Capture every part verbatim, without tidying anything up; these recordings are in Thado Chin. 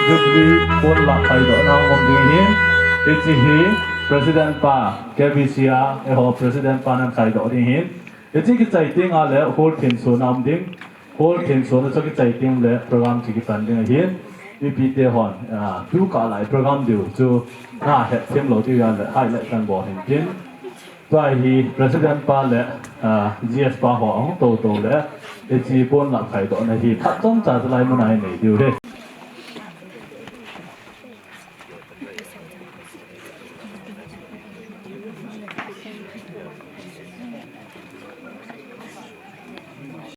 Jubilee pon lah khaidohna hung um ding ahin, hiche hi President pa, K B C a, eiho President pa nan khaidoh ding ahin, hiche kichai tengle hall thensona um ding, hall thensona chu kichai tengle program chu kipan ding ahin, mipite hon, ah, tu kah lai program diu chu nahet them lou diu ahile, highlight kan bol hintin. Tua hi President pa le, ah, G S pa ho ahung toutou le, hiche pon lah khaidohna hi phat chomcha chu lai muna hi nei diu ahi.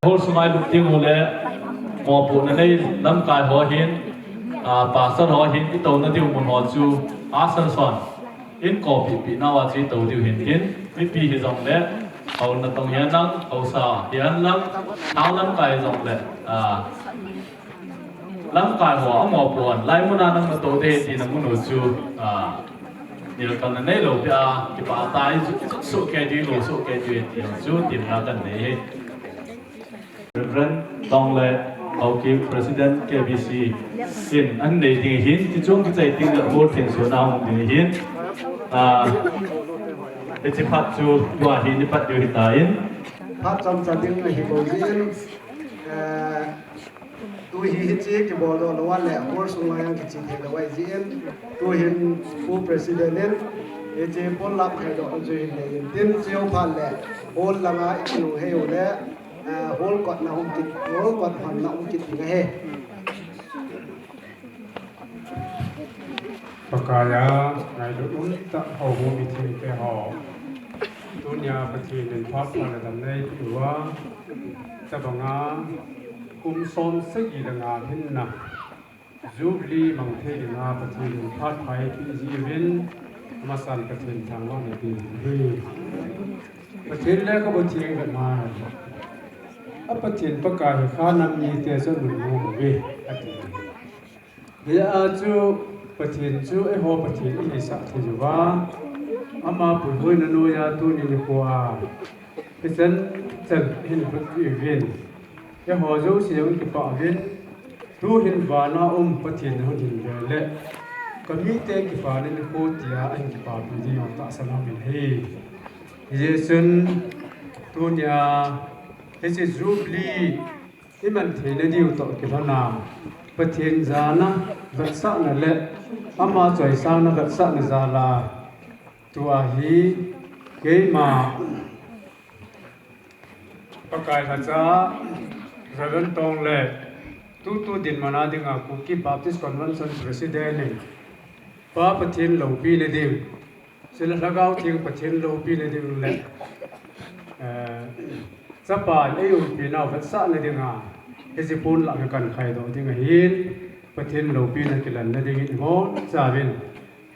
Hall sunga ilut teng uleh, mopohna nei lamkai ho hin, ah, pastor ho hin, itouna diu mun ho chu, pastor hon, eikolpehpi nauva chu itou diu hintin, mipi hijongle, hou natong hihen lang, haosa hihen lang, thao lamkai jongle, ah, lamkai ho amopohna, lai muna nang natou ding tina mun u chu, ah, nelkalna neilou pia, kipah tah a, chu, chu, sohkei diu, lou sohkei diu, ti chu, temna kanei ahi. Reverend Tong le Haokip, President K B C in anei ding ahin, tichung kichai tengle hall thensona hung ding ahin. Ah, hiche phat chu tua hin ipat diu ahitan. Phat chomcha ding ahi bou jeh in, eh, tu hi hiche kibol doh lou a le hall sunga jong kiche thei lou ahi jeh in, tu hin Pu President in hiche pon lah khaidoh chu hin nei intin, chujou phat le hall langa ikimu hei uleh, ah, hall kotna um kit, hall kot honna um kit ding ahi. Pakaiya ngailut umtah ho, mithengte ho. Tunia Pathen in phat pha le damna eipeh uva, tabanga kum som sagi le nga lhinna Jubilee mang thei dinga Pathen in phat pha eipeh jeh uvin, amasan Pathen thangvahna eipeh uve. Pathen lekhabu theng vetna, a Pathen Pakai hi kha nam mite chun amun nom uve, ati. Hijeh a chu Pathen chu eiho Pathen ihisah thei uva, ama puihoina noiya tuni nikho a hichan chan hin phatpi uvin, eiho jouse jong kipah uvin, tuhin vana um Pathen ahung hin ve le, kamite kipana nikho tia ahin kipapi ding jong tahsan aumin ahi. Hijeh chun tunia hiche Jubilee iman theina diu toh kilhona, Pathen jana vetsahna le ama choisangna vetsahna jala, tua hi keima Pakai lhacha Reverend Tong le tutu dinmuna dinga Kuki Baptist Convention President in Pa Pathen loupina ding, chule Lhagao Theng Pathen loupina ding le, eh, Chapa in eiumpinau vetsahna dinga hiche pon lah hi kan khaidoh ding ahin, Pathen loupina kilanna dingin ibonchauvin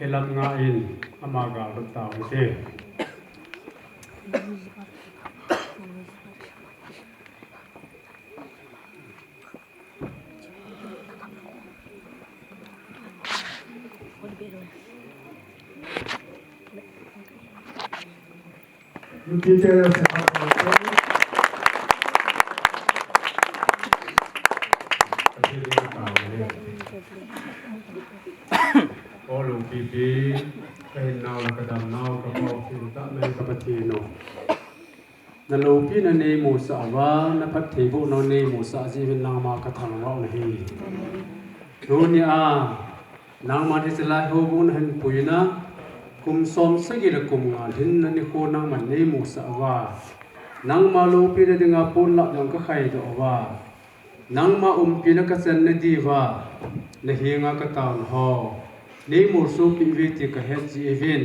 hilam ngah in ama gallut tau hite. O Lungpipi, kahinnau le kadamnau, kapohpeh tah nei ka Pathen u. Naloupina neimusah uva, naphattheibohna neimusah jeh uvin nangma kathangvah u ahi. Tunia, nangman hiche lai houbung nahin puina, kum som sagi le kum nga lhinna nikho nangman neimusah uva, nangma loupina dinga pon lah jong kakhaidoh uva, nangma umpina kachanna diuva, nahenga kataona ho neimolsopeh uve ti kahet jeh uvin,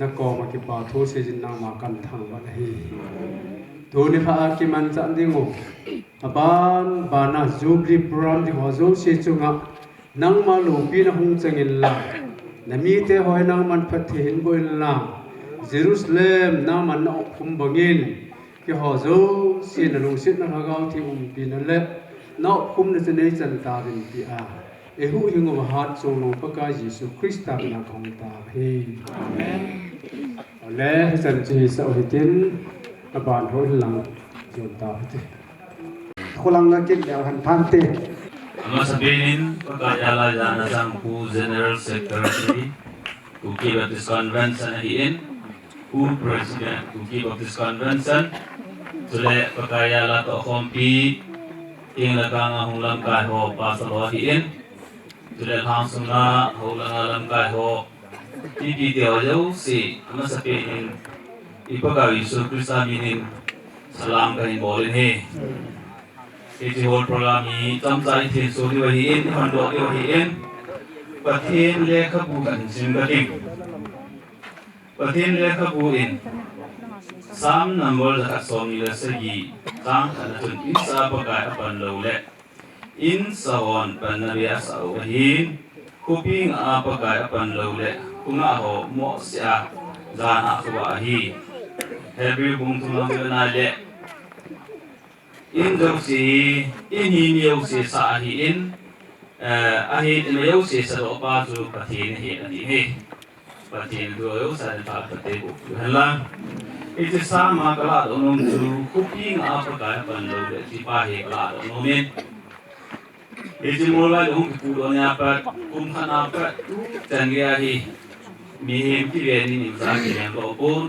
nakoma kipa thu seijin nangma kathangvah ahi. Tuni phat a kimanchah dingu, aban bana Jubilee program ding ho jouse chunga, nangma loupina hung chang inlang, namite ho hi nangman phatthei hinboh inlang, Jerusalem nangman naopkhum bangin, keiho jouse nalungsetna Lhagao Theng umpina le naopkhumna chu neichan tauvin tia, eihuhhing uva hatchungnung Pakai Jesu Christa mina kahung tao ahi. Amen. Ole, hichan chu hisah u hitin, aban ho inlang jon tau hite. Kholanga kit leu hen phante. Amasapen in Pakaiya laijana chang Pu General Secretary, Kuki Baptist Convention ahin, Pu President, Kuki Baptist Convention, chule Pakaiya latoh khompi, king le kang a hung lamkai ho, Pastor ho ahin, chule lhangsunga, houlanga lamkai ho, Mipi teho jouse, amasapen in, i Pakaiyu Jesu Christa minin, salam kahin bol in ahi. Hiche whole program hi, chomcha i thenso diu ahin, i hondoh diu ahin, Pathen lekhabu kahin sim kating. Pathen lekhabu in, Psalm number jakhat somni le sagi, chang khatna chun, insa Pakai apan lou le, insa hon panna beh asah u ahin, khopi ngah a Pakai apan lou le, khongah ho mohseh a, jan a khovah ahi. Hebrew bung thum lang le, in jouse hi, in hi mi jouse sa ahin, eh, ahin, in jouse sadoh pa chu Pathen ahi ati hi. Pathen thu jouse in pha pate ko henlang. Hiche Psalm a kaladoh nom chu, khopi ngah a Pakai apan lou le, ti pa hi kaladoh nom in. Hiche Molvai lung kipuidoh nia pat, kum khat a pat, tuchan geiya hi, mihem kiven in imja kiven lou pon.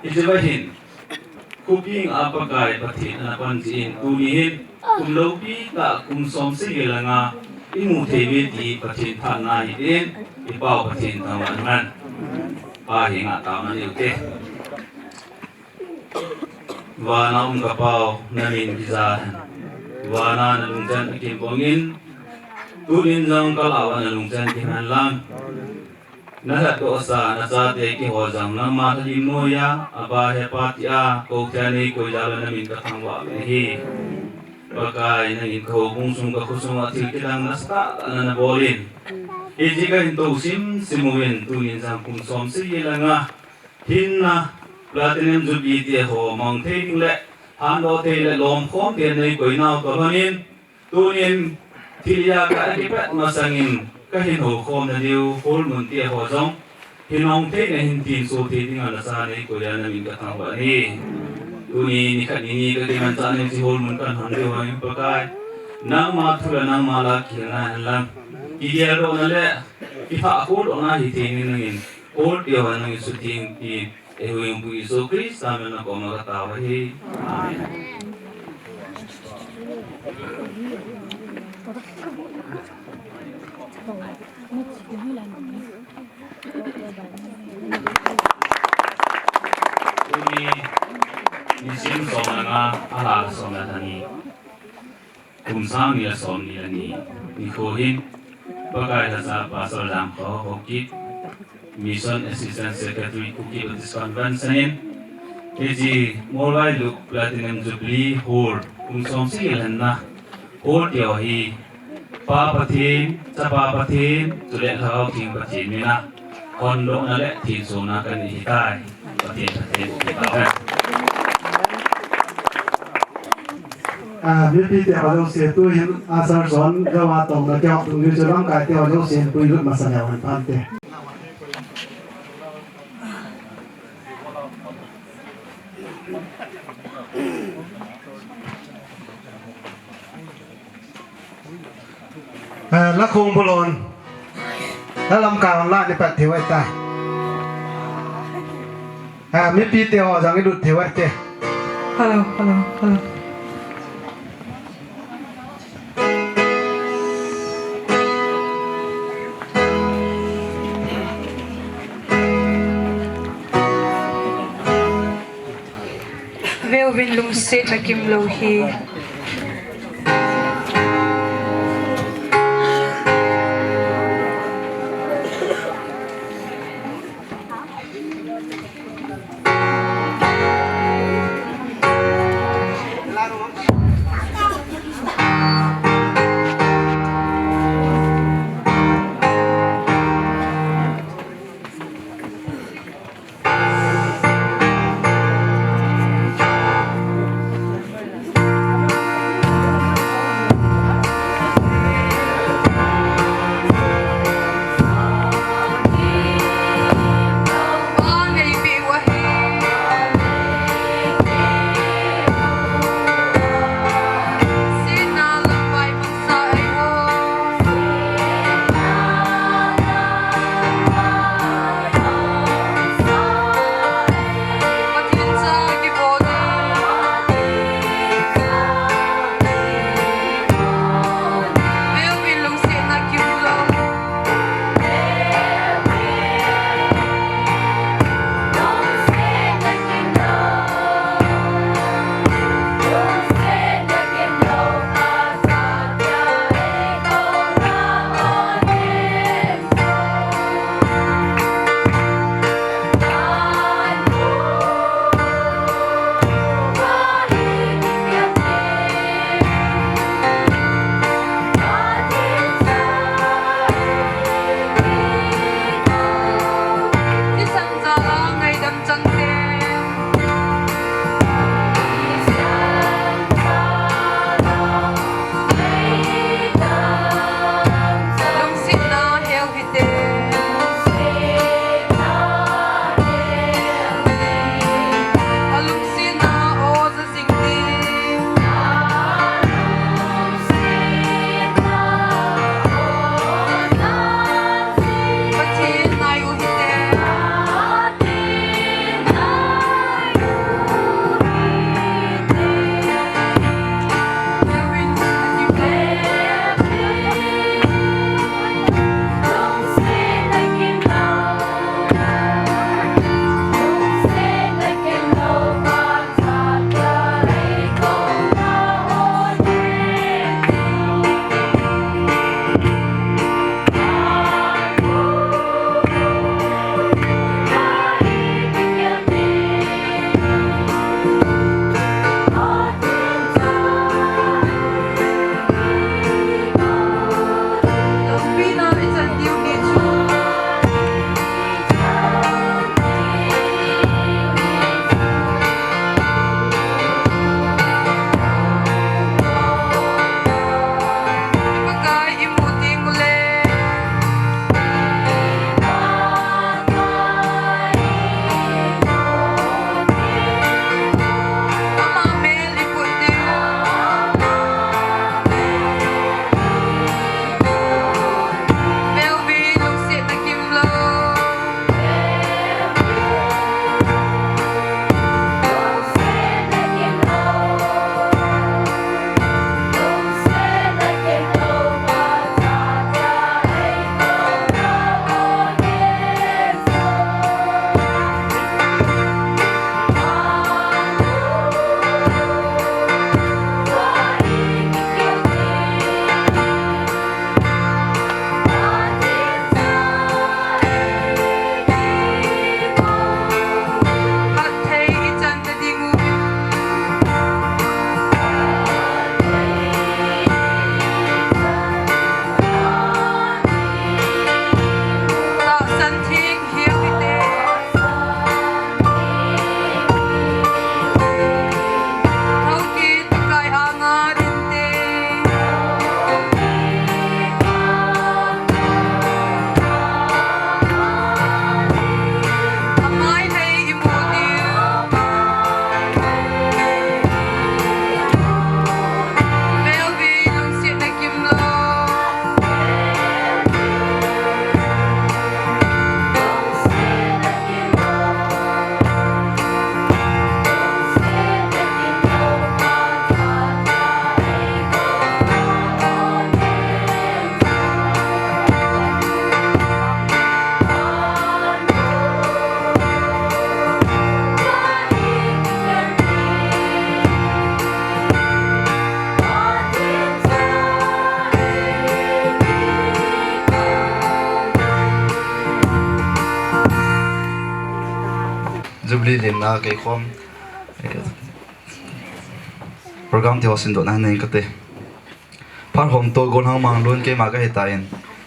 Hiche va hin, khopi ngah a Pakai Pathen ana pan jeh in, tuni hin, kum loupi tah, kum somsagi le nga, imu thei uve ti Pathen phatna ahi tin, i Pau Pathen thangvah in man. Pa hi ngah taona neiu te. Vana um ka Pau, na min kija hen. Vana na lungchan akim bangin, tunin jong ka lah uva na lungchan kim hen lang. Na lhatdohsa, na chate keiho jong nangma lhalim noiya, Abba Hepa tia, kou thei a nei koi jal uva na min ka thangvah uve ahi. Pakai, nangin ka houbung sung ka khosung a thil kidang nasatah tah na na bol in. Hiche ka hin tou simsim uvin, tunin jong kum somsagi le nga, hinna, Platinum Jubilee te ho mang thei ding le, handoh thei le, lomkhom thei nei koi nau toh lhonin, tunin thil ijat a kipat masangin, ka hin houkhom na diu, hall mun te ho jong, hin hong thei na hin thenso thei dinga nacha nei koi a na min ka thangvah in ahi. Tuni nikhat nini ka kimanchah na hiche hall mun kan hon diu hon in Pakai. Nangma thu le nangma la kihilna hen lang. Kigeldohna le, kithah kholdohna hithei in nangin. Paul tia nangin sutheng tin, eihuhhingpu Jesu Christa min a na koma ka tao ahi. Amen. Tuni, nisim som le nga, alha som le lha ni. Kum sang ni le som ni le ni, nikho hin, Pakai lhacha Pastor Lamkho Haokip, Mission Assistant Secretary Kuki Baptist Convention in, hiche Molvailup Platinum Jubilee Hall, kum som sagi lhenna Hall tia hi, Pa Pathen, Chapa Pathen, chule Lhagao Theng Pathen mina, hondohna le thensona kanei ahitai. Pathen phatthei boh peh tahen. Ah, mipi teho jouse tuhin, ah, Sir John, Gava tongna kihop tung diu chu lamkai teho jouse puilut masa leu hen phante. Eh, la khong bulon. La lamkai hon la ni pat thei uve ta. Eh, mipi teho jong ilut thei uve te. Hello, hello, hello. Veuvin lungsetna kimlou hi. Li limna kei khom, eh, program ti ho simdohna nei kate. Phat hom to Golhang Manglun keima kahitan.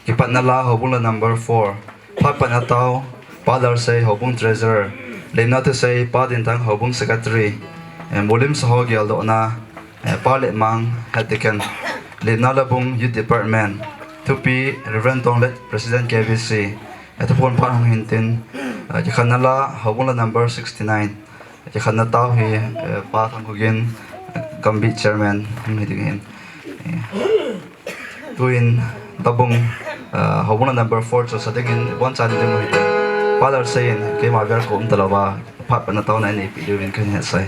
Kipatna la houbung la number four. Phat patna tao, Pa Lalsei, houbung treasurer. Limna thusei, Pa Dinthang, houbung secretary. Eh, Mulim Saho geldohna, eh, Pa Letmang, head deacon. Limna labung, youth department. Thupi, Reverend Tonglet, president K B C. Eh, thuphon phat hung hintin, eh, kikhenna la, houbung la number sixty-nine. Kikhenna tao hi, eh, Pa Thangkhogin, eh, Gambih chairman, hung hi ding ahin. Eh, tuin, tabung, eh, houbung la number four chu sa dingin, bonchan ding u hitin. Pa Lalsei in, keima vel ko um talouva, phat patna taona nei peh diuvin kahin hetsah e.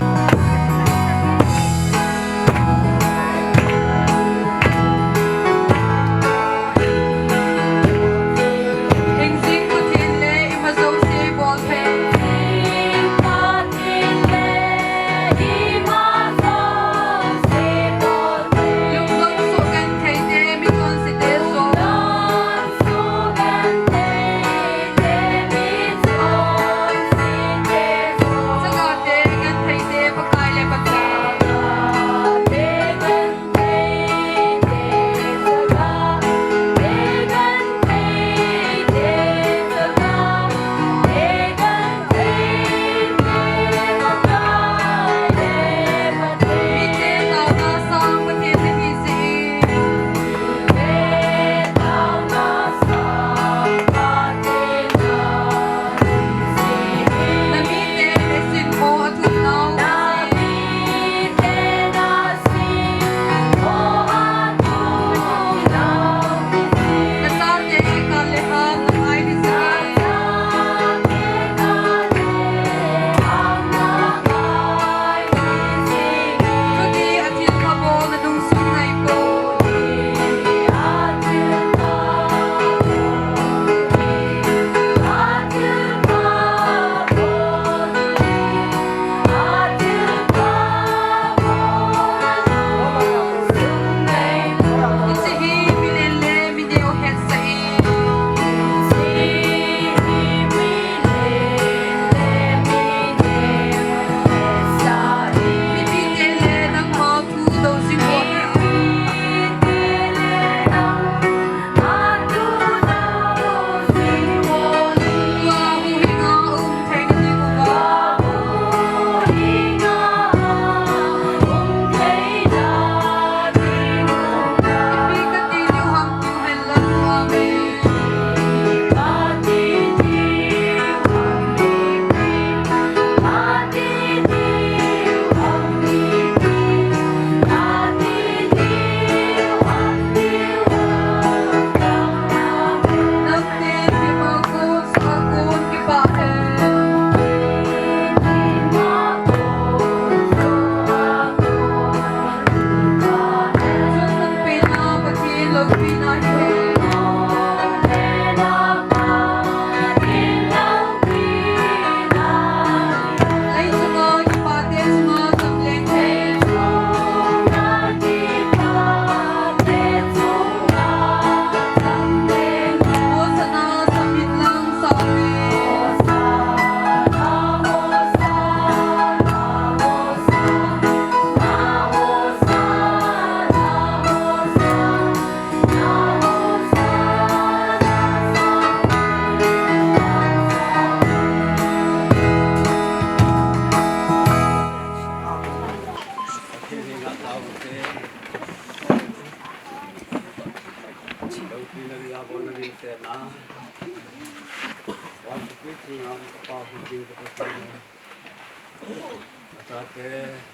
Achate,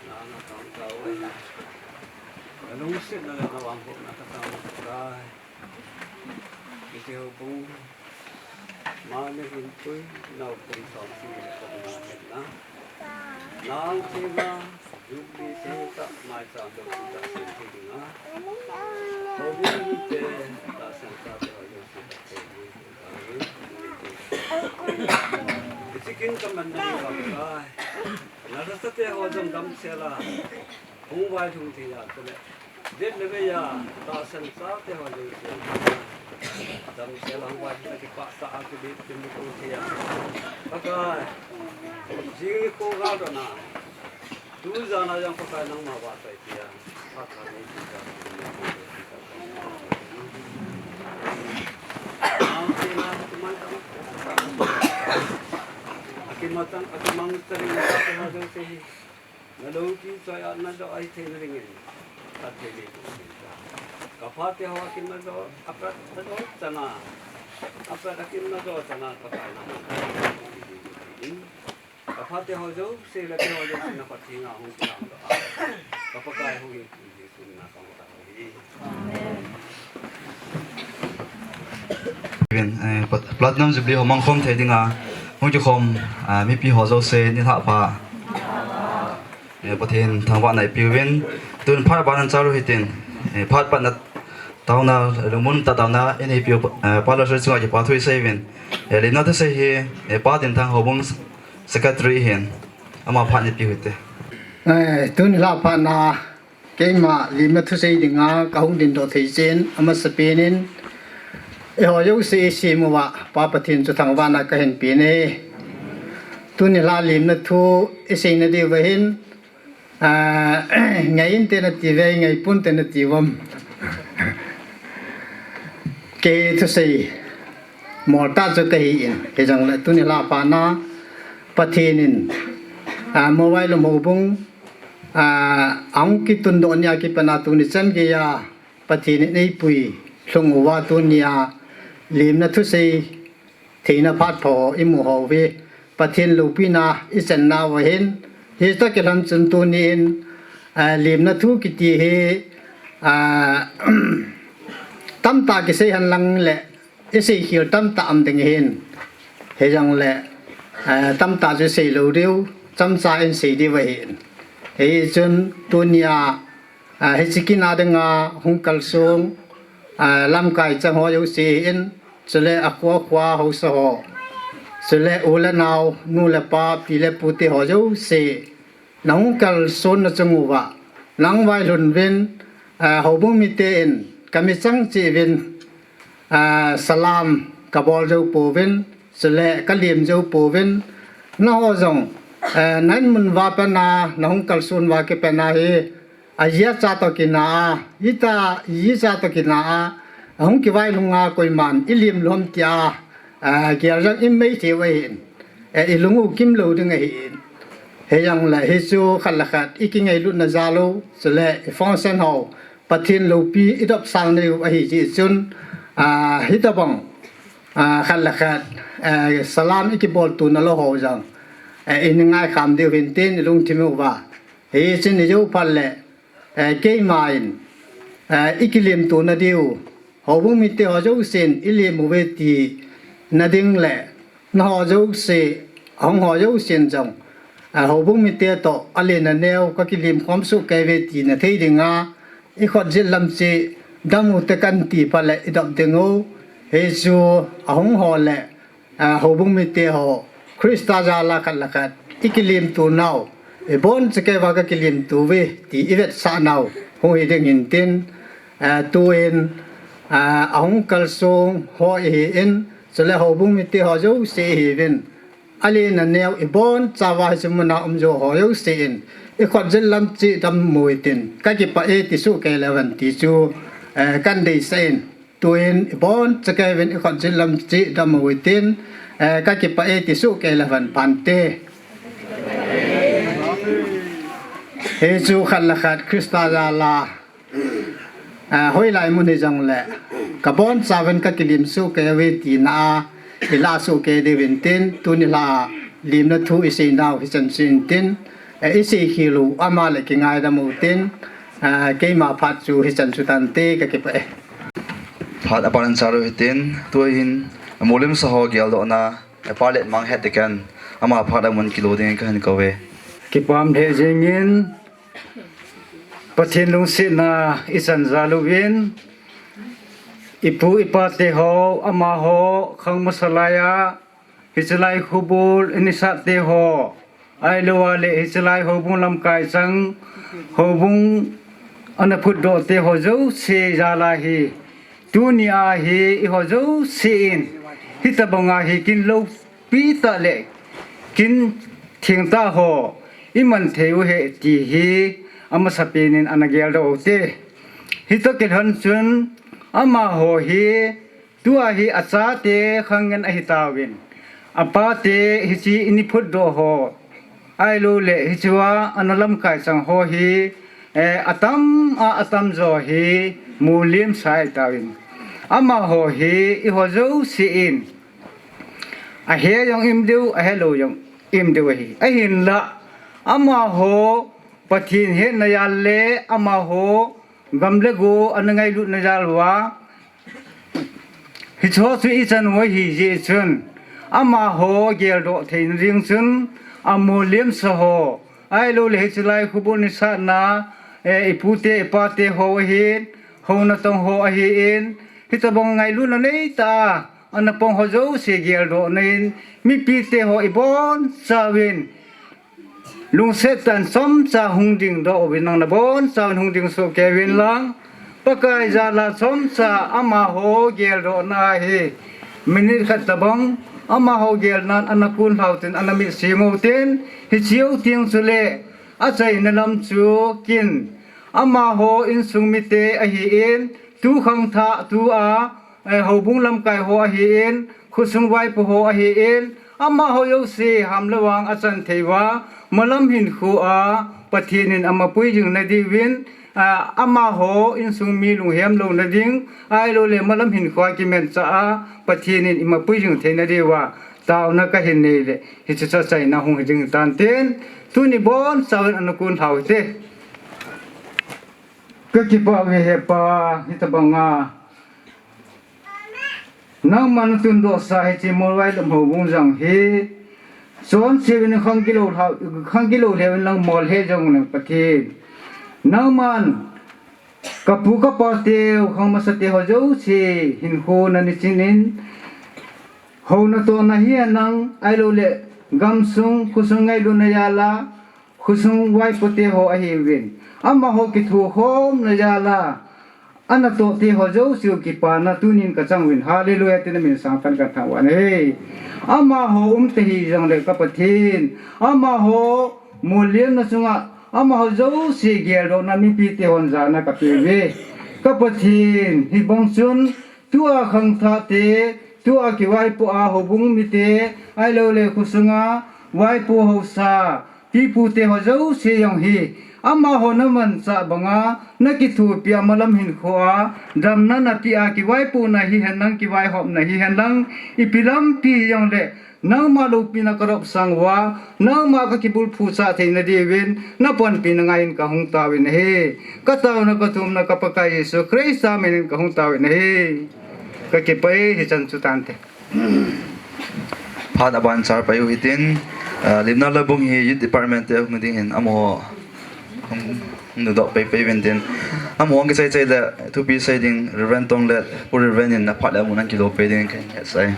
na, na, kang, kau, eh. Na lungsetna le na vangbohna ka tang, Pakai. Hiche houbung, mani hinpui, naopui, somsing le ko na hetna. Nang chenga, Jubilee thei tah, maicham lou thei tah, sem thei dinga. Houbung mite, tahsan chate ho jouse phatthei boh. Hiche kin kaman na hi Pakai. Na lhasate ho jong damsel a hung vailhung thei a, chule det le vei a tahsan chate ho jouse damsel a hung vailhung a, kipah tah a kibit kimuto thei a, Pakai, Jing nikho gal dohna. Tu jana jong Pakai nangma vahchoi tia. Phat khat nei tia. Nang tina tu man tang. Akimang tang, akimang tang, na loupi choi a nadoh a hithei nadingin phatthei neiboh in. Kaphat te ho akin nadoh, aphat nadoh chana, aphat akin nadoh chana Pakai nangma in. Kaphat te ho jouse le te ho jouse na Pathen a hung kilangdoh a, ka Pakai hung in. Uvin, eh, Plat-, Platinum Jubilee ho mangkhom thei dinga hung kikhom, ah, mipi ho jouse nilhah pha. Eh, Pathen thangvahna ipeuvin, tun phat aban chalu hitin, eh, phat patna taona, lungmon tah taona ineipiu, eh, Pa Lalsoi chunga kipa thu isei uvin. Eh, lemna thusei hi, eh, Pa Dinthang Houbung Secretary hin, ama phat neipiu hite. Eh, tun nilhah phatna Keima lemna thusei dinga kahung dingdoh thei chun, amasapen in, eiho jouse isem uva, Pa Pathen chu thangvahna kahin pe e. Tuni nilhah lemna thu isei nadiuva hin, ah, ngai inte nati uve, ngai ponte nati uvem. Kei thusei moltah chu kahi in, hijongle tuni nilhah phatna Pathen in, ah, Mowailum Houbung, ah, ahung kitundoh nia kipana tuni chan geiya Pathen in eipui lhung uva tunia lemna thusei theina phat pha imu hou uve. Pathen loupina ichan nauva hin, hitia kilhon chun tunin, ah, lemna thu kiti hi, ah, tamtah kisei henlang le, isei khel tamtah um ding ahin. Hijongle, eh, tamtah chu isei lou diu, chomcha in sei diu ahin. Hichun tunia, eh, hiche kin a dinga hung kalsong, eh, lamkai chang ho jouse in, chule akho akho haosa ho, chule u le nao, nu le pa, pi le pu te ho jouse, nahung kalsonna chung uva, nahung vailhun uvin, ah, houbung mite in kamichang cheh uvin, ah, salam kabol jou pouvin, chule kalem jou pouvin, nangho jong, eh, nain mun uva pat a, nahung kalson uva kipat a hi, ajeh cha toh kina a, ita, ijeh cha toh kina a, ahung kivailhunga koiman ilem lou ham tia, ah, gel jong imei thei u ahin, eh, ilung u kimlou ding ahin. Hijongle hichu khat le khat ikingailutna jal u, chule ifunction ho Pathen loupi idopsang nadiu ahi jeh chun, ah, hitobang, ah, khat le khat, eh, salam ikibol tuna lou ho jong, eh, ini ngaikham diu hintin ilungthim uva. Hichun ijou phat le, eh, keima in, eh, ikilemto nadiu, houbung mite ho jousen ilem uve tina ding le, nangho jouse, ahung ho jousen jong, eh, houbung mite toh alen aneo kakilem khom soh kei uve tina thei dinga, ikhut jet lam cheh dam u te kan ti phat le idop ding u, hichu ahung ho le, ah, houbung mite ho, Christa jal a khat le khat ikilemto nau, iboncha kei uva kakilemto uve ti ivetsah nau hung hi ding hintin, ah, tuin, ah, ahung kalsong ho ihin, chule houbung mite ho jouse ihiuvin, alen aneo iboncha uva hiche muna um jou ho jousen, ikhut jet lam cheh dam u hitin, kakipah e ti soh kei le hen ti chu, eh, kan deisah in. Tuin iboncha kei uvin ikhut jet lam cheh dam u hitin, eh, kakipah e ti soh kei le hen, bhante. Hichu khat le khat Christa jal a, eh, hoilai mun hijongle, kaboncha uvin kakilem soh kei uve tina a, ilah soh kei diu hintin, tuni nilhah lemna thu isei nau hichan chu hintin, eh, isei khel u ama le kingaidam u tin, eh, keima phat chu hichan chu tante, kakipah e. Phat aban chalu hitin, tuhin, amolemsa ho geldohna, eh, Pa Letmang Hetdeken, ama phat amun kilo dingin kahin kou e. Kipah lheh jengin, Pathen lungsetna ichan jal uvin, ipu ipa te ho, amaho khang masa laiya, hichelai khobul in isat te ho, ahilouleh hichelai houbung lamkai chang, houbung ana phutdoh te ho jouse jal a hi, tunia hi eiho jousen, hitobanga hi kin loupi tah le kin thengtah ho iman thei u ahi ti hi amasapen in ana geldoh u hite. Hitoh kilhon chun amaho hi tua hi achate khang ngen ahitauvin, apate hiche in iphutdoh ho, ahilouleh hichea ana lamkai chang ho hi, eh, atam a atamjo hi molhemsa ahitauvin, amaho hi eiho jousen ahe jong ium diu, ahelou jong ium diu ahi. Ahinlah amaho Pathen hetna jal le amaho gam le go ana ngailutna jal uva, hicheho chu ichan u ahijeh chun, amaho geldoh theina ding chun amolhemsa ho, ahilouleh hiche lai khubun isatna, eh, ipute ipate ho ahin, hou natong ho ahin, hitobang ngailutna neitah a ana pang ho jouse geldohna in, mipite ho ibonchauvin lungset tah in chomcha hung dingdoh uvin lang, nabonchauvin hung ding sohkei uvin lang, Pakai jal a chomcha amaho geldohna hi minute khat tobang amaho gelnan ana konlhau tin, ana mitsim u tin, hiche u teng chule achaina lam chu kin, amaho insung mite ahin, tu khangthah, tua, eh, houbung lamkai ho ahin, khosung vaipo ho ahin, amaho jouse ham le vang achan thei uva, malam hinkhoa Pathen in amapui jing nadiuvin, ah, amaho insung mi lunghem louna ding, ahilouleh malam hinkhoa kimanchah a Pathen in imapui jing theina diuva taona kahin nei le, hiche chu achaina hung hi ding tan tin, tuni bonchauvin ana konlhau hite. Kakipah uve he Pa, hitobanga nangman natundohsa hiche Molvai lam houbung jong hi, chonse uvin khang kilou lheh, khang kilou lheh uvin lang, mol he jong lang Pathen. Nangman kapu kapateu khang masate ho jouse hinkho nani chin in, hou natohna hihen lang, ahilouleh gamsung khosung ngailutna jal a khosung vaipote ho ahiuvin, amaho kithokhomna jal a anatohte ho jouse u kipana tunin kachang uvin, Hallelujah tin namin sangtah in kathangvah in ahi. Amaho umta hijongle ka Pathen, amaho molhemna chunga amaho jouse geldohna mipite hon jana kapeuve. Ka Pathen, hibang chun tua khangthahte, tua kivaipo a houbung mite, ahilouleh khosunga vaipo haosa, pipute ho jouse jong hi, amaho namanchah banga nakithopi a malam hinkhoa damna napeh a, kivaipona hihen lang, kivaihopna hihen lang, ipi lampi hijongle nangma loupina kadopsang uva, nangma kakibulphuchah theina diuvin napanpina ngaiyin kahung taovin ahi. Kataona kathumna ka Pakai Jesu Christa minin kahung taovin ahi. Kakipah e, hichan chu tante. Phat aban char pai u hitin, ah, Limna Labung hi Youth Department te hung ding hin amaho hung, hung doh pai pai uvin tin. Amaho hung kichai chai le thupi sei ding Reverend Tonglet, Pu Reverend in aphat le amun hung kido pai ding kahin hetsah e.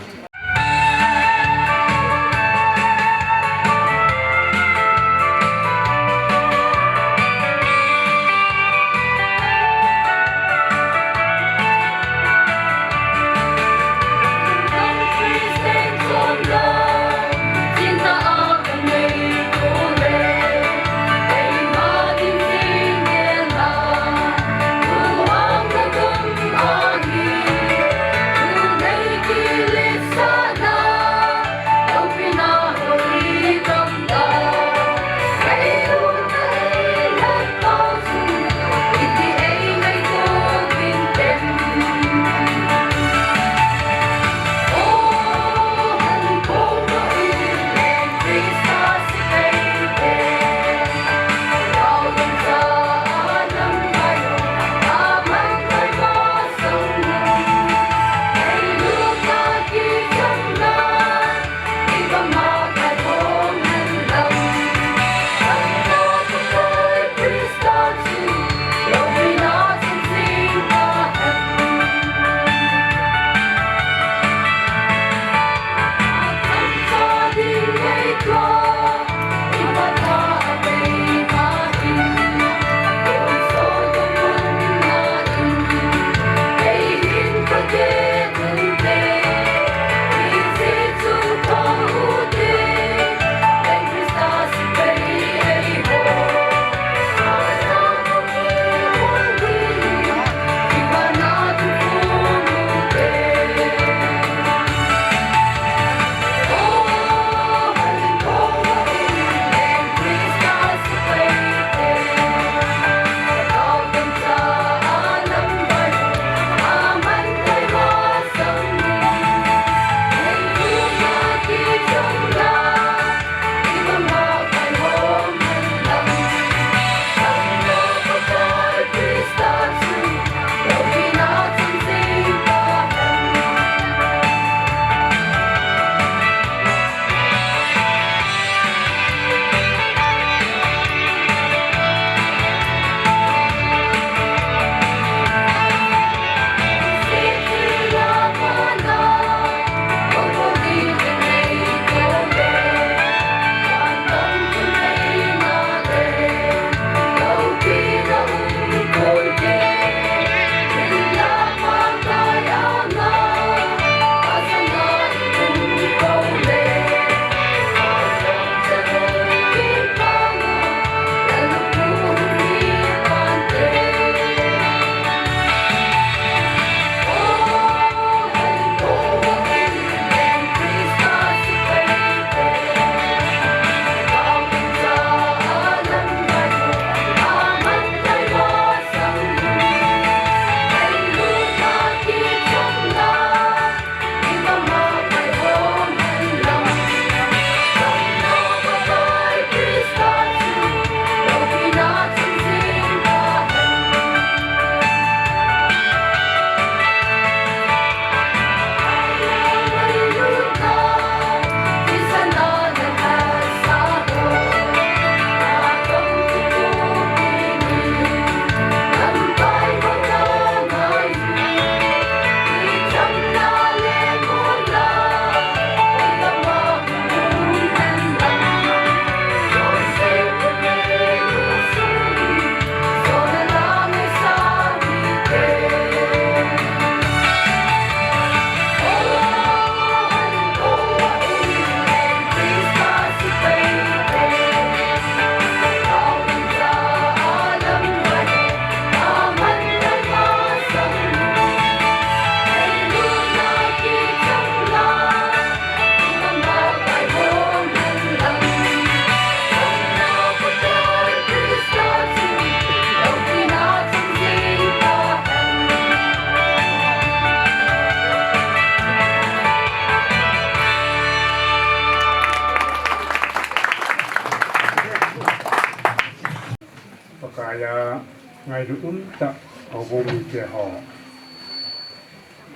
Ngailut umtah houbung mite ho,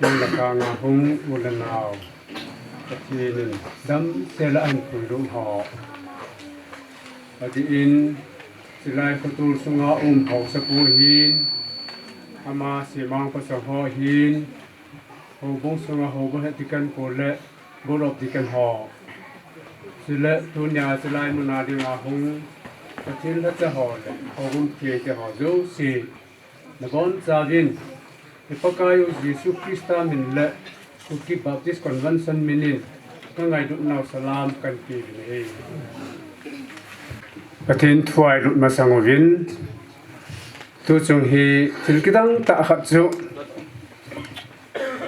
nunglakang a hung u le nao, Pathen in damsel a ahin puilut ho, adeh in, chulai khotol sunga um haosapu hin, ama semang pasal ho hin, houbung sunga houbung head deacon pu le board of deacon ho, chule tunia chulai muna dinga hung Pathen lhacha ho le houbung thei te ho jouse, nabonchauvin i Pakaiyu Jesu Christa min le Kuki Baptist Convention min in kangailutnau salam kahin peuvin ahi. Pathen thu a ilut masang uvin, tuchung hi thil kidang tah khat chu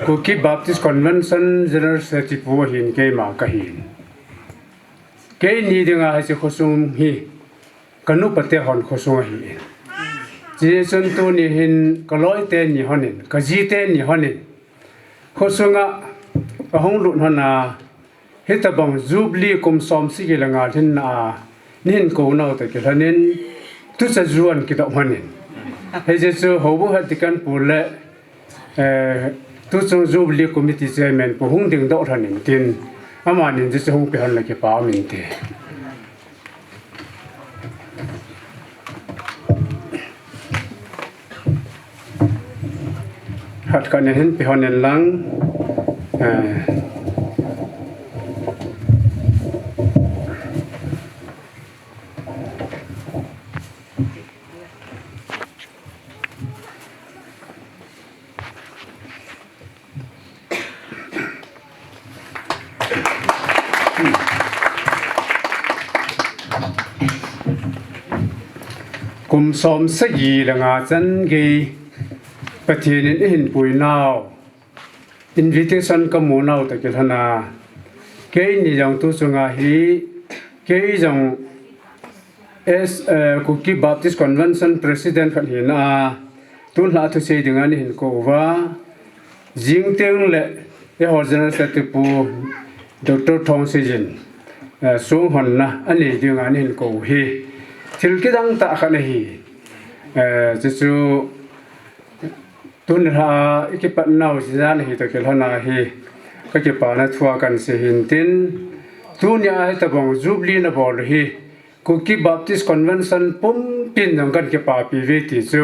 Kuki Baptist Convention General Secretary pu ahin keima kahin. Keini dinga hiche khosung hi kanupate hon khosung ahin, chuchun tuni hin kaloite ni honin, kajite ni honin, khosunga ahung lut hon a, hitobang Jubilee kum somsagi le nga lhinna a neihin kounau toh kilhonin, tucha ju ahin kidoh hon in, hiche chu houbung head deacon pu le, eh, tuchung Jubilee Committee Chairman pu hung dingdoh lhon intin, amanin hiche chu hung pehon le kipa um inte. Khat khat in hin pehon in lang, eh, kum somsagi le nga chan gei Pathen in eihin puinau, invitation kamunau toh kilhona, keini jong tuchunga hi, kei jong as, eh, Kuki Baptist Convention President khat hina a, tunlhah thusei dinga neihin kou uva, jing tengle eiho General Secretary pu Doctor Thongseijin, eh, songhonna anei dinga neihin kou u hi thil kidang tah khat ahi. Eh, chuchu tunlhah a ikipatnau jeh a ahi toh kilhona hi kakipana thua kahin sei hintin, tunia hitobang Jubilee nabol u hi Kuki Baptist Convention pumpin jong kahin kipapi uve ti chu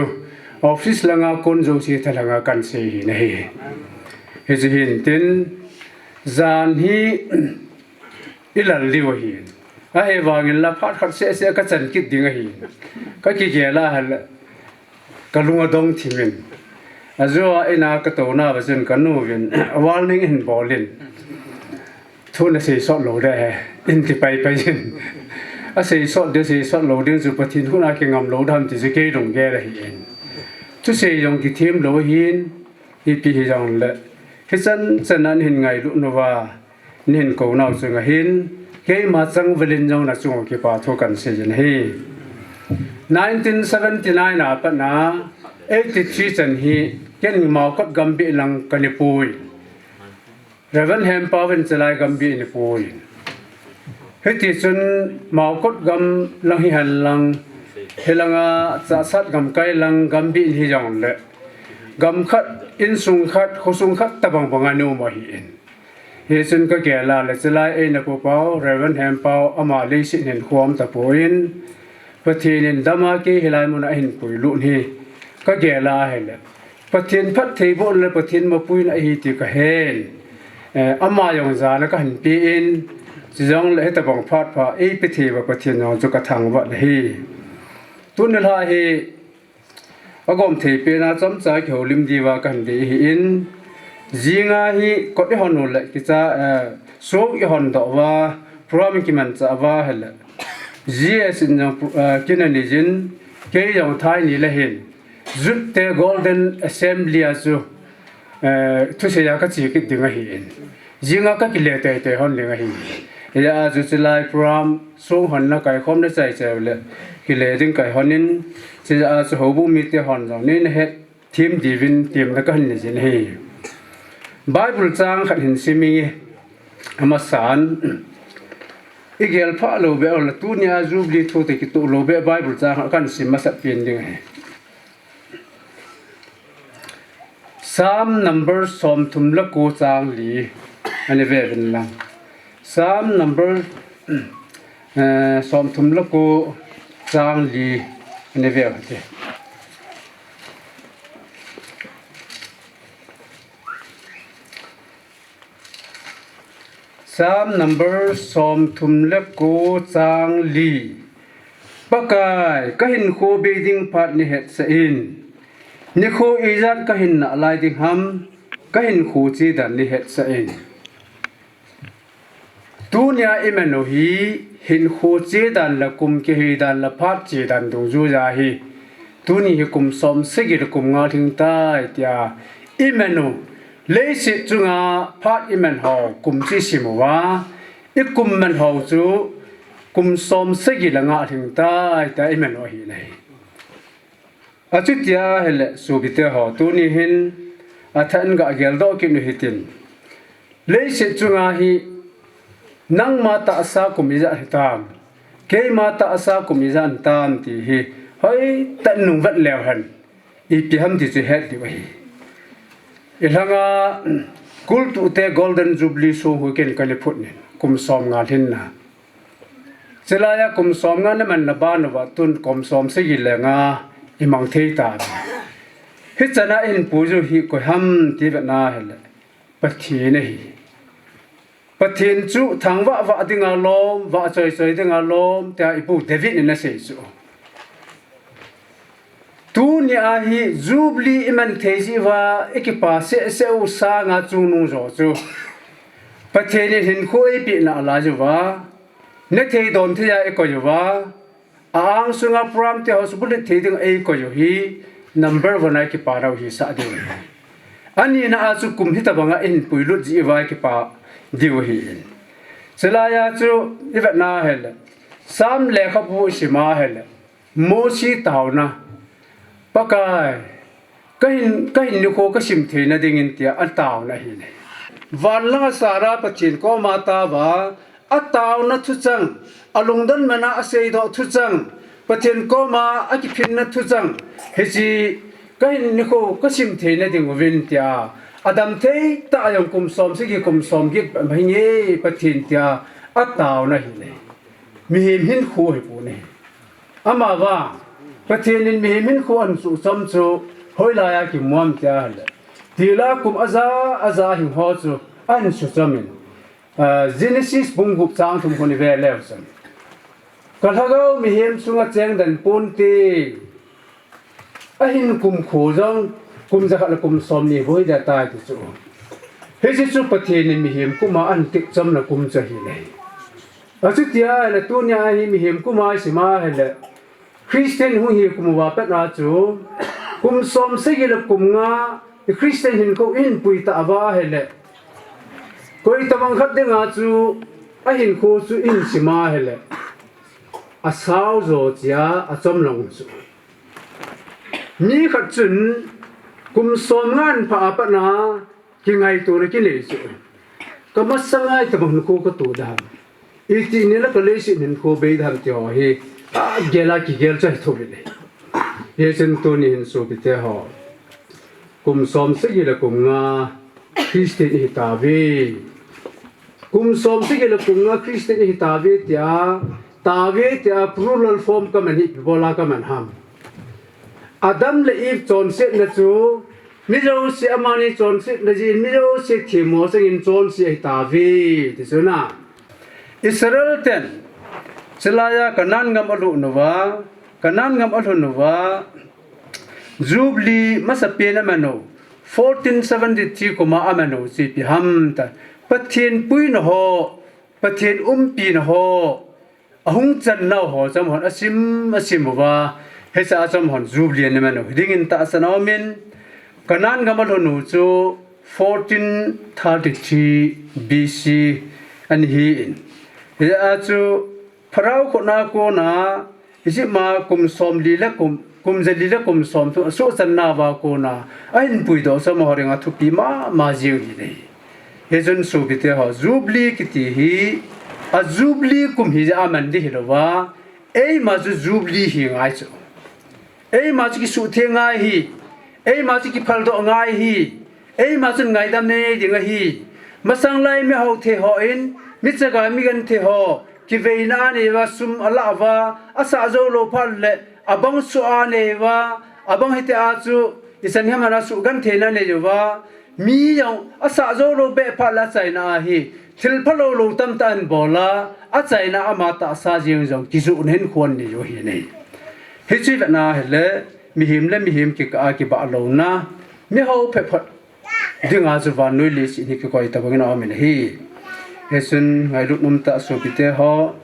office langa kon jouse thalhanga kahin sei ahi. Hiche hintin, jan hi ilal diu ahi. Ahivangin la phat khat sehseh kachan kit ding ahi. Kakigel a hile kalung adong thimin, ajou a ina katouna uva chun kanuvin warning ahin bolin, thu nasei sot lou ding ahi, ahin ti paipai in. Asei sot ding, sei sot lou ding chu Pathen khut a kingam lou ding ham ti chu kei lunggel ahin. Thusei jong kithem lou ahin, ipi hijongle hichan chan a neihin ngailut uva neihin kounau chunga hin keima changvalin jong nachung uva kipa thu kahin seijin ahi. Nineteen seventy nine a patna eighty three chan hi ken Maokot gambih lang kanei poi. Reverend Hempau in chulai gambih anei poi. Hitichun Maokot gam lang hihen lang, hilanga Chahsat gamkai lang gambih hijongle, gam khat, insung khat, khosung khat tobang banga nei um ahin. Hichun kagel a le chulai eina pupau Reverend Hempau ama leiset hin khom tapon, Pathen in dama kei hilai muna ahin puilut hi kagel a ahile Pathen phattheibohna le Pathen mapuina ahi ti kahen. Eh, ama jong jana kahin pen, chujongle hitobang phat pha eipe thei uva Pathen jong chu kathangvah ahi. Tunilhah hi agom thei pena chomcha kihoulim diuva kahin dei ahin, jinga hi kot ihon u le kicha, eh, song ihon doh uva, program kimanchah uva ahile, G S in jong, eh, kin anei jin, kei jong thai ni le hin Youth te Golden Assembly a chu, eh, thusei a kache kit ding ahin, jinga kakile teitei hon ding ahi. Hijeh a chu chulai program songhonna kaikhomna chaichai u le kile ding kaihon in, chujeh a chu houbung mite hon jong neina hethem diuvin temna kahin nei jin ahi. Bible chang khat hin sim inge, amasan, igel phah lou beh le tunia Jubilee thu toh kitoh lou beh Bible chang khat kahin sim masat pen ding ahi. Psalm number som thum le ko chang li. Ani ve vin lang. Psalm number, eh, som thum le ko chang li. Ani ve vin te. Psalm number som thum le ko chang li. Pakai, ka hinkho bei ding phat nei hetsah in. Nikho ijat ka hin nalai ding ham, ka hinkho che dan nei hetsah in. Tunia i man u hi, hinkho che dan le kum kihei dan le phat che dan dungjuiya hi. Tuni hi kum som sagi le kum nga lhing tai tia i man u. Leiset chunga phat i man ho kum chi sim uva, i kum man ho chu kum som sagi le nga lhing tai tia i man u ahi lei. Achutia hile sopite ho, tuni hin athan ga geldoh kit u hitin. Leiset chunga hi nangma tahsa kum ijat hitam, keima tahsa kum ijat hitam ti hi hoitah in nung vet leu hen. Ipi ham ti chu het diu ahi. I lhanga kultute Golden Jubilee song hu ken kani phut nin, kum som nga lhinna. Chulaiya kum som nga na man na ban uva tun kum som sagi le nga i mang thei ta. Hichana i hinpui u hi koi ham ti vetna hile Pathen ahi. Pathen chu thangvah vah dinga lom, vah choi choi dinga lom, tia i pu David in asei chu. Tunia hi Jubilee i man thei jeh uva, i kipa seh seh u sanga chungnung jo chu Pathen in hinkho eipeh nalai uva, ne thei don thei a i koi uva, a-ang sunga program te ho chu bullet thei ding ei koi u hi, number one a i kipa nau hisah diu. Anina a chu kum hitobanga i hinpui lut jeh uva i kipa diu ahi. Chulaiya chu i vetna hile, Psalm lekhabu i sima hile, Mosi taona, Pakai, ka hin, ka hin nikho ka sim theina dingin tia ataona ahi lei. Van langa Sarah Pathen koma atao a, ataona thuchang, alungdon mana aseidoh thuchang, Pathen koma akiphinna thuchang, hiche ka hin nikho ka sim theina ding uvin tia, adam thei tah a jong kum som sagi kum som get mahinge Pathen tia ataona ahi lei. Mihem hinkho hi pon ahi. Amavang, Pathen in mihem hinkho ahin suchom chu hoilaiya kimu am tia hile, tila kum aja aja hing ho chu ahin suchom in, ah, Genesis bung gup chang thum khun i ve leu chun, ka lhagao mihem chunga cheng den ponte, ahin kum kho jong kum jakhat le kum som ni bou hiding ahitai ti chu. Hiche chu Pathen in mihem kuma ahin tikchomna kum chu ahi lei. Achutia hile tunia hi mihem kuma i sima hile, Christian hung hi kum uva pat a chu, kum som sagi le kum nga, i Christian hinkho i hinpui tah uva hile, koi tobang khat dinga chu, ahinkho chu i hin sima hile, asao jo chia achom lang chu. Mi khat chun kum som nga ahin phah a pat a, kingaitona kinei chu. Ka masanga itobang hinkho ka to ding ham, iti nile ka leiset hinkho bei ding ham ti ho hi, agel a kigel chu ahi thou lei. Hichun tuni hin sopite ho, kum som sagi le kum nga Christian i hi tauve. Kum som sagi le kum nga Christian i hi tauve tia, tauve tia plural form ka man hi ipi bola ka man ham? Adam le Eve chonsetna chu, mi jouse amani chonsetna jeh in, mi jouse themmo sangin chonse ahi tauve, ti chu na. Israel ten, chulaiya Canaan gam alhun uva, Canaan gam alhun uva, Jubilee masapen aman u, fourteen seventy-three kuma aman u, chu ipi ham tia, Pathen puina ho, Pathen umpina ho, ahung chan nau ho chom hon asim, asim uva, hiche a chom hon Jubilee ana man u hiding in tahsan aumin, Canaan gam alhun u chu fourteen thirty-three B C ana hi in. Hia chu Pharaoh khut a kona Egypt a kum som li le kum, kum jali le kum som thu asuhchan nauva kona ahin puidoh chom ho dinga thupi mama jeng ahi lei. Hichun sopite ho, Jubilee kiti hi, a Jubilee kum hi jeh a man ding hilouva, eima chu Jubilee hi ngai chu. Eima chu kisuhtheng ngai ahi, eima chu kiphaldoh ngai ahi, Eima chun ngaidam nei ding ahi. Masang lai mi hao thei hon, mi chaga mi genthei ho, kiveina anei uva, sum alah uva, asah jou lou phat le, abang suh anei uva, abang hiti a chu, ichan ham ana suh gentheina nei uva, mi jong asah jou lou beh phat le achaina ahi. Thil phalou lou tamtah in bol a, achaina ama tahsa jeng jong kijoh na hin khon nei u ahi nei. Hichu vetna hile, mihem le mihem kikah a kibah louna, mi hao phe phat dinga chu vannoi leiset hi kikoi tabang in aum in ahi. Hichun ngailut nomtah sopite ho,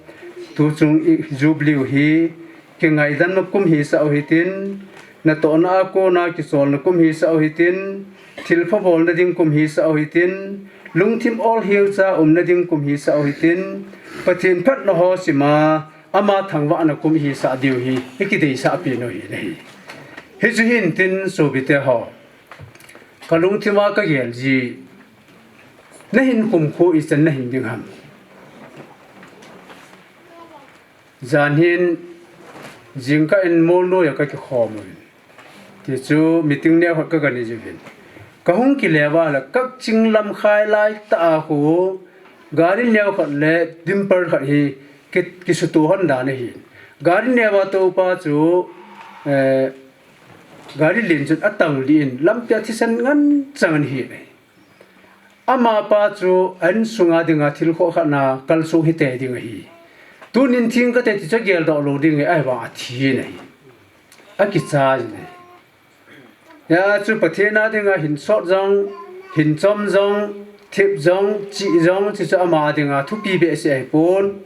tuchung i Jubilee u hi, kingaidam na kum hisah u hitin, natohna a kona kicholna kum hisah u hitin, thilpha bolna ding kum hisah u hitin, lungthim olhingcha umna ding kum hisah u hitin, Pathen phatna ho sima, ama thangvahna kum hisah diu hi, ikideisah pen u hi nei. Hichu hintin sopite ho, kalungthim a kagel ji, nahin kumkho ichan nahin ding ham. Jan hin jingkah in Molnoi a kakikhom uvin. Tichu meeting neo khat kaga nei jiuvin. Kahung kile uva le Kakching lamkhai laitah a khu gari neo khat le dumper khat hi ki, kisuto hon dan ahi. Gari neo a toupa chu, eh, gari len chun atang lih in lampia thisan nganchang in ahi. Amapa chu a insunga dinga thil khoh khat na kalsong hite ding ahi. Tunin theng kate ti chu ageldoh lou ding ahi, ahivang athi in ahi. Akicha in ahi. Hijeh chun Pathen a dinga hinsot jong, hinchom jong, thep jong, chih jong, chuchu ama dinga thupi behseh ahipon.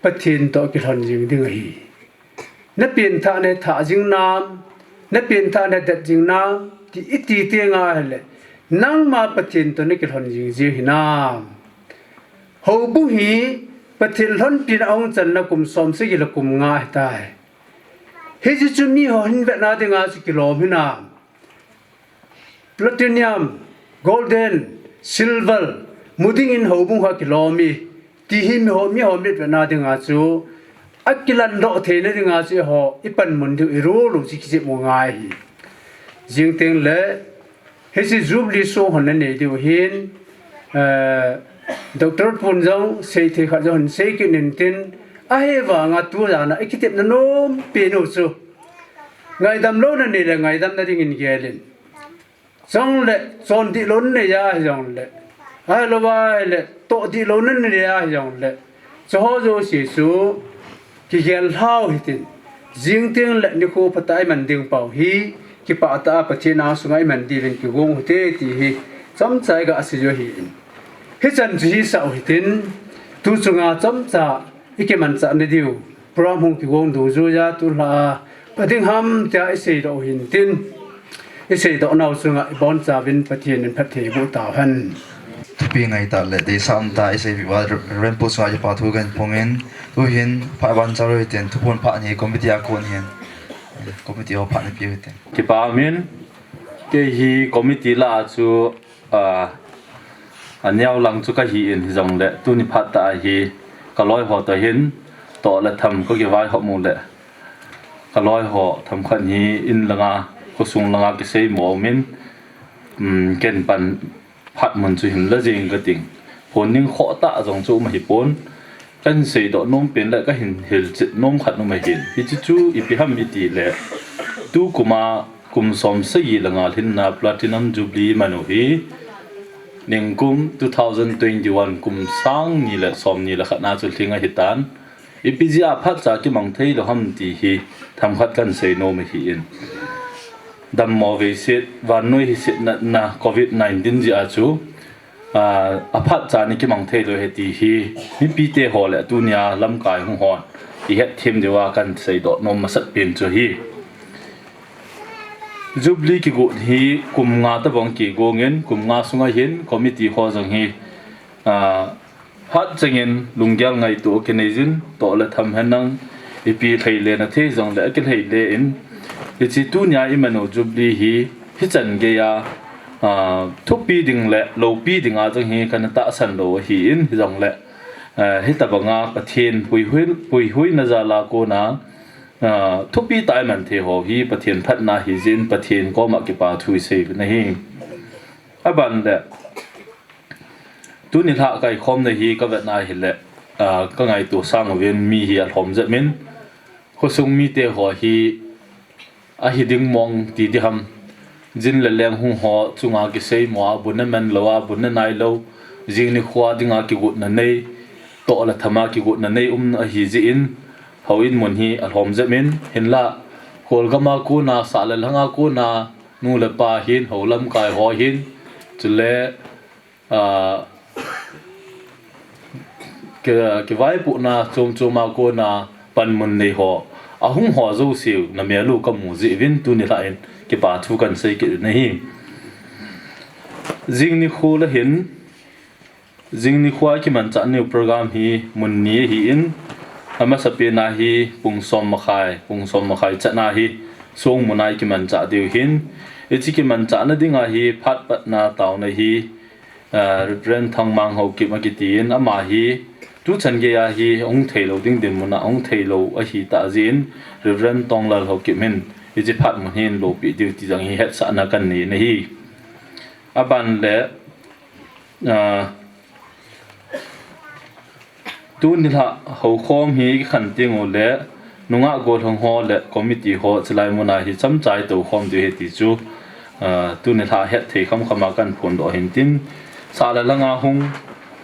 Pathen toh kilhon jing ding ahi. Napengthah nathah jing nam, napengthah nadet jing nam, ti iti teng ahile, nangma Pathen toh nakilhon jing jing hinam. Houbung hi Pathen lhonpina ahung channa kum som sagi le kum nga ahitai. Hiche chu miho hin vetna dinga chu kilom hinam. Platinum, golden, silver, mu dingin houbung ho kilom e, ti hi miho, miho mitvetna dinga chu, akilandoh theina dinga chu eiho, ipanmun diu, irol u chu kijep u ngai ahi. Jing teng le, hiche Jubilee song hon nanei diu hin, eh, Doctor Pun jong, seithei khat jong hin sei kit intin, ahivanga tu jana, ikitepna nompen u chu. Ngaidam lou nanei le, ngaidam na dingin gel in. Chule, chondih lou nanei ahi jongle. Ahilouva ahile, tohdih lou nanei ahi jongle. Chuho jouse chu, kigel lhau hitin. Jing teng le nikho phatah a iman ding pau hi, kipah tah a Pathen angsunga iman diuvin kigong u hite ti hi, chomcha iga sei u ahin. Hichan chu hisah u hitin, tu chunga chomcha ikimanchah na diu. Program hung kigong dungjuiya tulha a, pha ding ham tia iseidoh u hintin, iseidoh nau chunga ibonchauvin Pathen in phatthei boh tauhen. Thupi ngaitah le deisah umtah isei uva Reverend Pu chunga kipa thu kahin phong in, tuhin phat iban chalo hitin, thuphon phat hi committee a kon hin, committee ho phat napiu hitin. Kipa umin, kei hi committee lah a chu a, aneo lang chu kahi in hijongle, tuni phat tah a hi, kaloi ho toh hin, toh le tham kakivaihop u le, kaloi ho themkhat hi in langa, khosung langa kisei mo umin, um, ken pan phat mun chu hin la jeng kating. Phone ding khoh tah jong chu um ahipon. Kahin seidoh nom pen le kahin hilchet nom khat um ahin. Hiche chu ipi ham itile, tu kuma kum som sagi le nga lhinna Platinum Jubilee iman u hi, ningkum two thousand twenty-one kum sang ni le som ni le khat na chu lhing ahitan. Ipi jeh a phatcha kimang thei lou ham ti hi themkhat kahin sei nom ahin. Dammo veiset, vannoi hiset natna covid nineteen jeh a chu, a, aphatcha ni kimang thei lou ahi ti hi, mipite ho le tunia lamkai hung hon ihet them diuva kahin seidoh nom masat pen chu ahi. Jubilee kigot hi kum nga tabang kigong in, kum nga sunga hin committee ho jong hi, a, phat chengin lunggel ngaito kinei jin, toh le tham henlang, ipi lhei le na thei jongle akilhei le in, hiche tunia iman u Jubilee hi, hichan geiya, a, thupi ding le loupi dinga jong hi kana tahsan lou ahin, hijongle, a, hitabanga Pathen puihui, puihuina jal a kona, a, thupi tah a iman thei ho hi Pathen phatna hijeh in Pathen koma kipa thu isei u ahi. Aban le, tuni lha kaikhomna hi kavetna hile, ah, kangaito sang uvin mi hi alhom jep in, khosung mite ho hi ahi ding mong ti diham, jin le leng hung ho chunga kisei mo a, bun na man lou a, bun na nai lou, jing nikho dinga kigotna nei, toh le thama kigotna nei um ahi jeh in, houin mun hi alhom jep in, hinla, kholgam a kona, sah le lhang a kona, nu le pa hin, hou lamkai ho hin, chule, ah, ki, kivaipohna chom chom a kona panmun nei ho, ahung ho jouseu namel u kamu jeh uvin tuni lha in kipa thu kahin sei kit u ahi. Jing nikho le hin, jing nikho a kimanchah nau program hi mun ni ahin, amasapen a hi pung som makhai, pung som makhai chan a hi Songmun a kimanchah diu ahin, hiche kimanchahna dinga hi phat patna taona hi, ah, Reverend Thangmang Haokip akitin, ama hi tuchan geiya hi hung theilou ding dinmun a hung theilou ahitah jeh in, Reverend Tonglal Haokip hin hiche phat mun hin loupeh diu ti jong hi hetsahna kahin nei ahi. Aban le, ah, tuni lha houkhom hi kikhen teng ule, nungah gollhang ho le committee ho chulai mun a hi chomcha i toukhom diu ahi ti chu, ah, tuni lha hetthei khamkham a kahin phondoh ahin tin, sah le lhang a hung,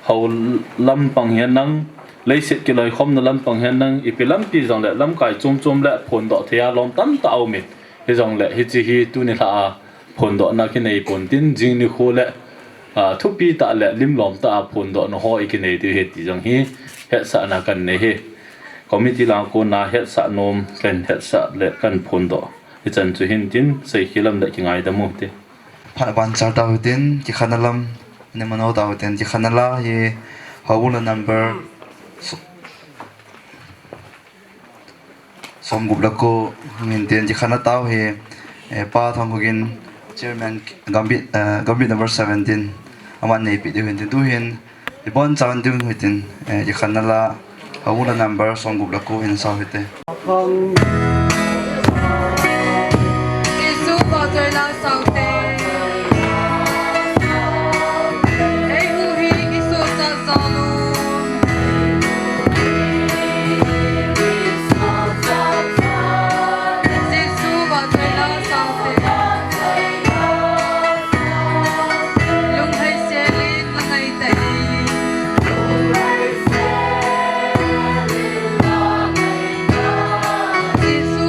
hou lampang hihen lang, leiset kiloikhomna lampang hihen lang, ipi lampi jong le lamkai chom chom le phondoh thei a lom tamtah aum in, hijongle hiche hi tuni lha a phondohna kinei pon tin, jing nikho le, ah, thupi tah le limlom tah a phondohna ho i kinei diu ahi ti jong hi hetsahna kahin nei ahi. Committee lang a kona hetsah nom kahin hetsah le kahin phondoh hichan chu ahin tin, seikhel lam le kingaidam u hite. Phat aban chal tau hitin, kikhenna lam, ana mano tau hitin, kikhenna la hi, houbung la number, so-, somgup le ko hung hin tin, kikhenna tao hi, eh, Pa Thangkhogin, Chairman, Gambih, eh, Gambih number seventeen, aman neipeh diu hin tin, tu hin, ibonchauvin diu hin tin, eh, kikhenna la, houbung la number somgup le ko hin sao hite. Jesu vahchoi la sao hite. Eiho hi kisosah jal u. Jesu vahchoi la sao hite. Lunglhai sel in la ngai tai. Jesu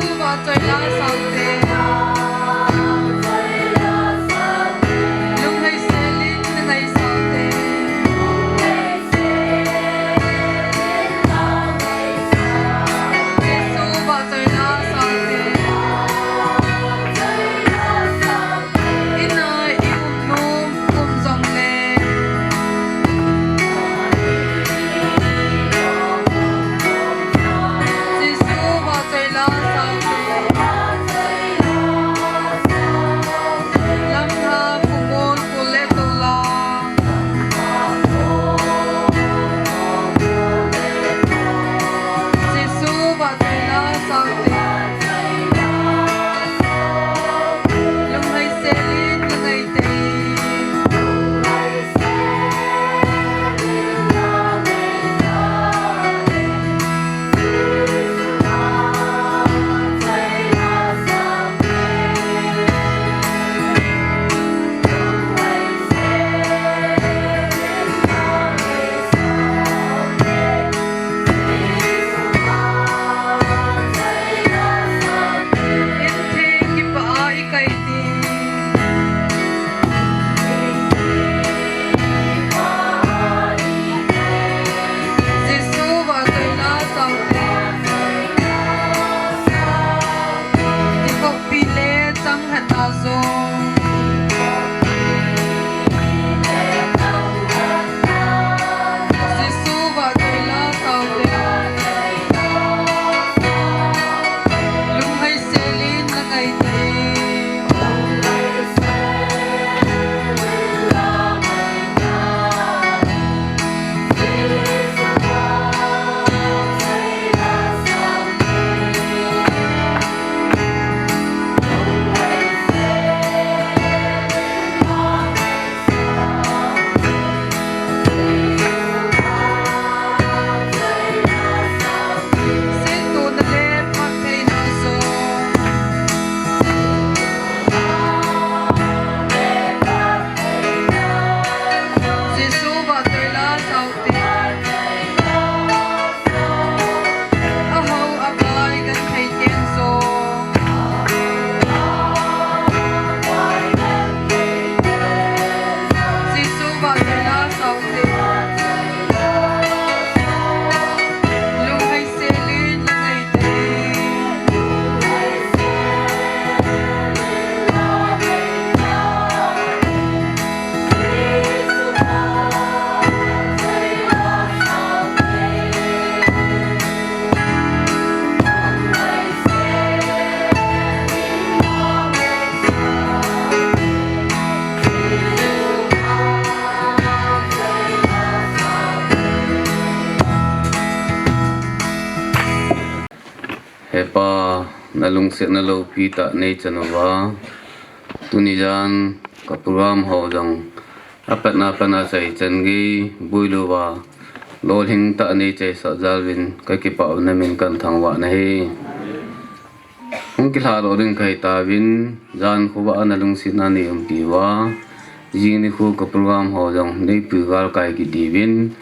Pa, nalungsetna loupi tah neichan uva, tuni jan ka program ho jong apatna pana chaichan gei boilouva, lolhing tah neichaisah jal uvin kakipah u, namin kathangvah nahi. Hung kilhahdoh ding kahi tauvin, jan khovah a nalungsetna neiumpi uva, jing nikho ka program ho jong neipui galkai kit diuvin,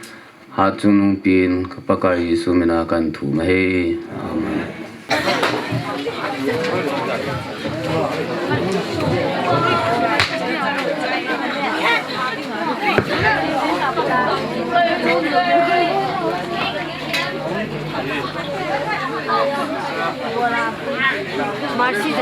hatchungnungpen ka Pakai Jesu mina kathum ahi. Amen. Mercy,